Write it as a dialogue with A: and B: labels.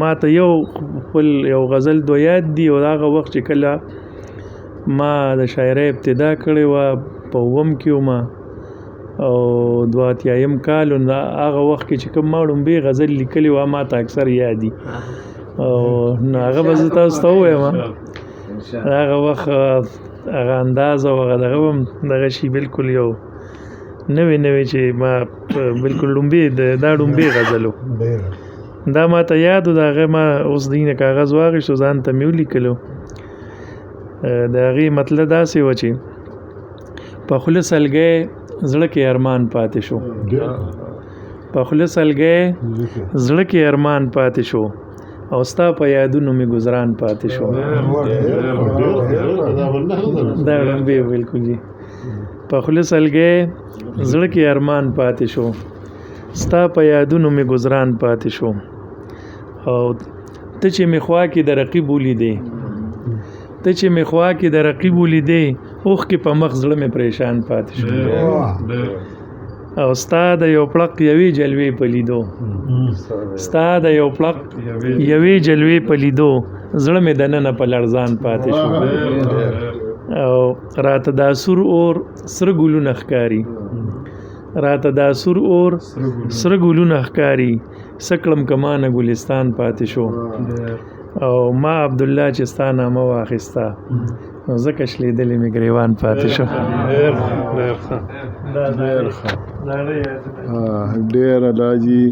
A: ما ته یو خپل یو غزل دوه یاد دي. او هغه وخت چې کله ما د شاعرۍ ابتدا کړې وه، په اووم کې وم او 82م کال، نو هغه وخت کې چې کوم ما ړومبی غزل لیکلی وه، ما ته اکثر یاد دي. او نو هغه به زه تاسو ته ووایم. هغه وخت هغه انداز او هغه دغه هم دغه شي، بالکل یو نوې نوې چې ما بالکل ړومبی دا ړومبی غزل و، دا ما ته یاد و. د هغه ما اوس دینه کاغذ واخیستو، ځان ته مې ولیکلو. د هغې مطلب داسې و چې په خوله سلګی زړه کې ارمان پاتې شو، په خوله سلګی زړه کې ارمان پاتې شو، او ستا په یادونو مې ګزران پاتې شو. دا ړومبی بالکل جی. په خوله سلګی زړه کې ارمان پاتې شو، ستا په یادونو مې ګزران پاتې شو، او ته چې مې خوا کې د رقیب ولیدې، ته چې مې خوا کې د رقیب ولیدې، اوښکې په مخ زړه مې پریشان پاتې شو، او ستا د یو پړق یوې جلوې په لیدو، ستا د یو پړق یوې جلوې په لیدو، زړه مې دننه په لړزان پاتې شو، او راته دا سور اور سره ګلونه ښکاري، راته دا سور اور سره ګلونه ښکاري، سکړم کمانه ګلستان پاتې شو، او ما عبدالله چې ستا نامه واخیسته، نو ځکه شلېدلې مې ګریوان پاتې شو.
B: ډېر ښه، ډېر لاجي.